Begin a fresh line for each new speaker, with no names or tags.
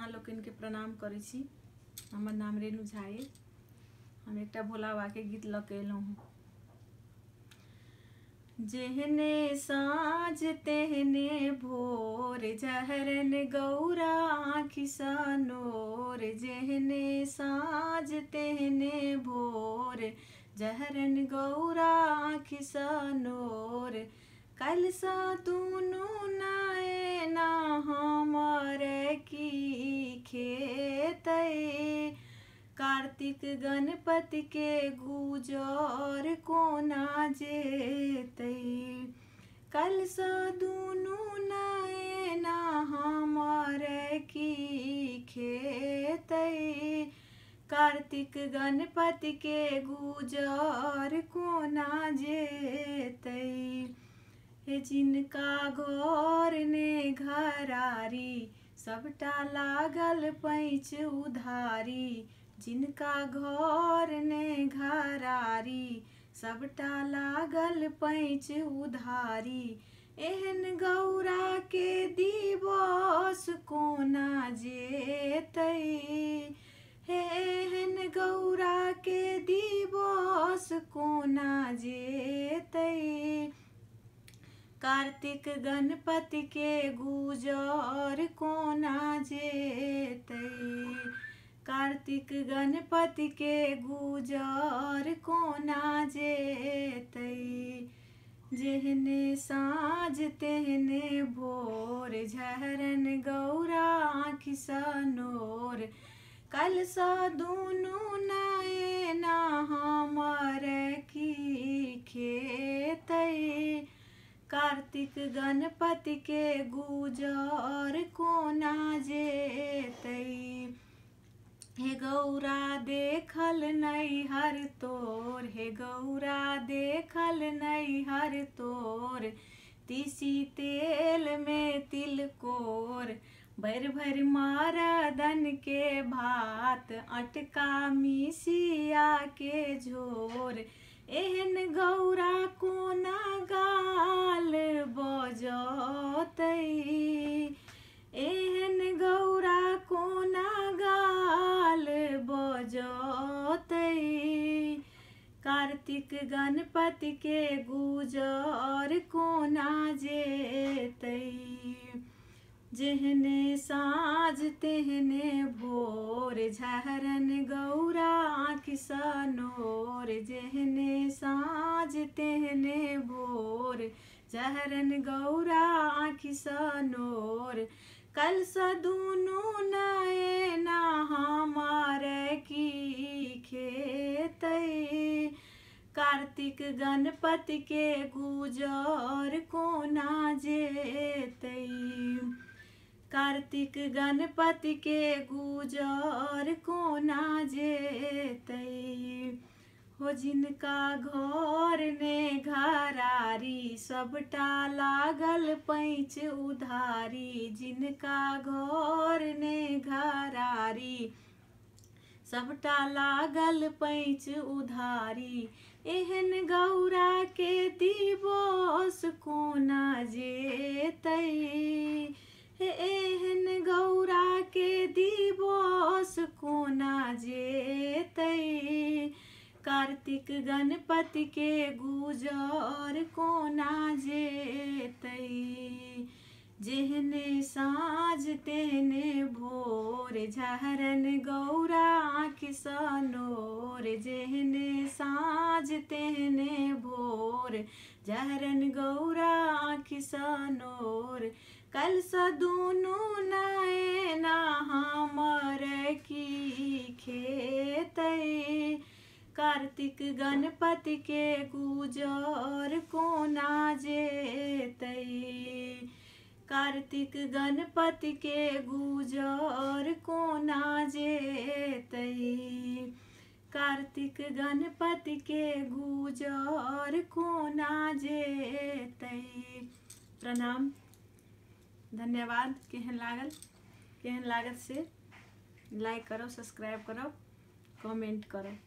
अहाँ लोकनिके प्रणाम करै छी। हमर नाम रेणु झा अइ। हम एकटा भोला बाबाके गीत लऽ के एलहुँ हँ। जेहने साँझ तेहने भोर, जहरन गौरा आँखि सँ नोर। जेहने साँझ तेहने भोर, जहरन गौरा आँखि सँ नोर। काल्हिसँ दुनू नयना हमर की खेतै, कार्तिक गणपति के गुजर कोना जेतै। काल्हिसँ दुनू नयना हमर की खेतै, कार्तिक गणपति के गुजर कोना जेतै। हे जिनका घर ने घरारी, सबटा लागल पैंच उधारी। जिनका घर ने घरारी, सबटा लागल पैंच उधारी। एहन गौरा के दिवस कोना जेतै, हे एहन गौरा के दिवस कोना जेतै। कार्तिक गणपति के गुजर कोना जेतै, कार्तिक गणपति के गुजर कोना जेतै। जेहने साँझ तेहने भोर, झहरन गौरा आँखि सँ नोर। काल्हिसँ दुनू नयना हमर की खेतै, कार्तिक गणपति के गुजर कोना जेतै। हे गौरा देखल नैहर तोर, हे गौरा देखल नैहर तोर। तीसी तेल में तिलकोर, भरि भरि मरदन के भात, अटका मिसिया के झोर। एहन गौरा कोना गाल बजतै, एहन गौरा कोना गाल बजतै। कार्तिक गणपति के गुजर कोना जेतै। जेहने साँझ तेहने भोर, झहरन गौरा आँखि सँ नोर। जेहने साँझ तेहने भोर, झहरन गौरा आँखि सँ नोर। काल्हिसँ दुनू नयना हमर की खेतै, कार्तिक गणपति के गुजर कोना जेतै। कार्तिक गणपति के गुजर कोना जेतै। हो जिनका घर ने घरारी, सबटा लागल पैंच उधारी। जिनका घर ने घरारी, सबटा लागल पैंच उधारी। एहन गौरा के दिवस कोना जेतै, हे एहन गौरा के दिवस कोना जेतै। कार्तिक गणपति के गुजर कोना जेतै। जेहने साँझ तेहने भोर, झहरन गौरा आँखि सँ नोर। जेहने साँझ तेहने भोर, झहरन गौरा आँखि सँ नोर। काल्हिसँ दुनू नयना हमर की खेतै, कार्तिक गणपति के गुजर कोना जेतै। कार्तिक गणपति के गुजर कोना जेतै। कार्तिक गणपति के गुजर कोना जेतै। प्रणाम, धन्यवाद। केहन लागल, केहन लागत से लाइक करब, सब्सक्राइब करब, कमेंट करब।